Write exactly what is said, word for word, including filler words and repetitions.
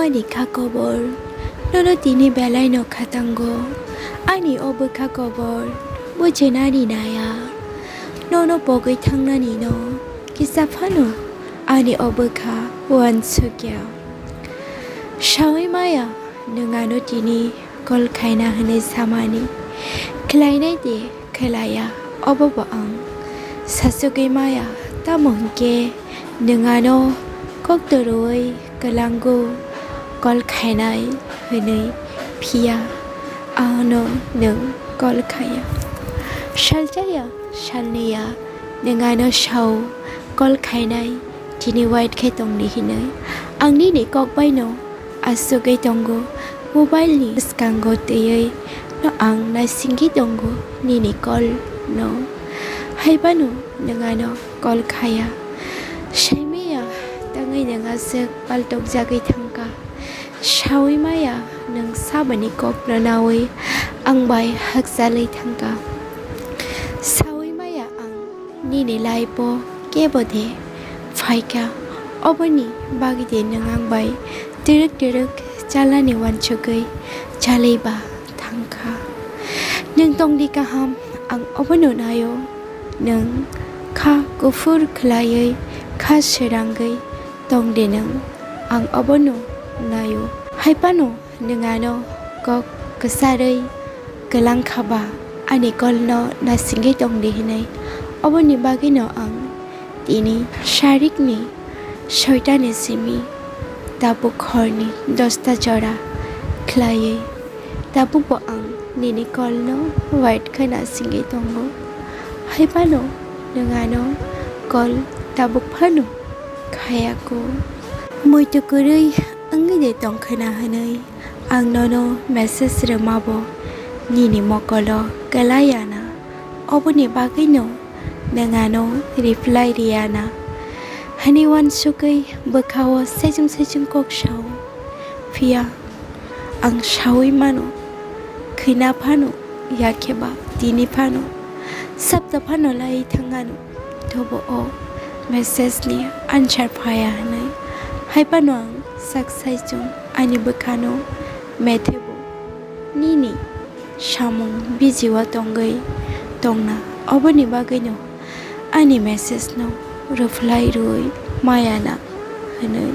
Ani kha kobor, nono tini belai no khatango. Ani o bwkha kobor, bujinani naya. Nono pogwi thangnani no kisa phano ani o bwkha uansukya. Sawi maya, nwng ano tini call khaina hwnwi samani. Khlainai de khlaiya, obo bo ang sachugwi maya, tamo hwnkhe nwng ano kok torwi kwlango call khainai hwnwi, phiya ano nwng call khaiya. Salchaya, salniya, nwng ano sao call khainai, tini wait khe tongdi hinwi. Ang nini kok baino asugwi tongo, mobile ni bwskango twiwi no ang naisingwi tongo nini call no. Haibano nwng ano call khaya. Saimaya tangwi nwng aswk paltokjagwi thangkha. Sawi maya nwng sabani kok no nawi ang bai hakchalwi thangkha. Sawi maya ang nini life o kebo de phaikha, oboni bagwi de nwng ang bai twrwk twrwk chalani uansugwi chalwi ba thangkha. Nwng tongdi kaham, ang obono naio. Nwng kha kuphur khwlaiwi, kha srangwi tongdi nwng, ang obono naio. Haipano nwng ano kok kwcharwi kwlang kha ba, ani call no naisingwi tongdi hinwi. Oboni bagwino ang tini sarikni soitani simi tabuk horni dosta jora khlaiwi tabukbo ang nini call no wait khe naisingwi tongo. Haibano nwng ano call tabuk phano khayako. Muitu kwrwi wngwi de tongkhwna hwnwi ang nono message rwmabo nini mokolo kwlaiya na, oboni bagwino nwng ano reply riya na hwnwi uansugwi bwkhao saichung saichung kok sao. Phiya ang sawi mano, khwina phano, yakhe ba tini phano, sapta phano lai thang ano. Tobo o message ni answer phaya hwnwi. Haibano ang sak saichung ani bwkhano methebo nini samung busy o tongwi tongna, oboni bagwino ani message no reply rwui maya na hwnwi.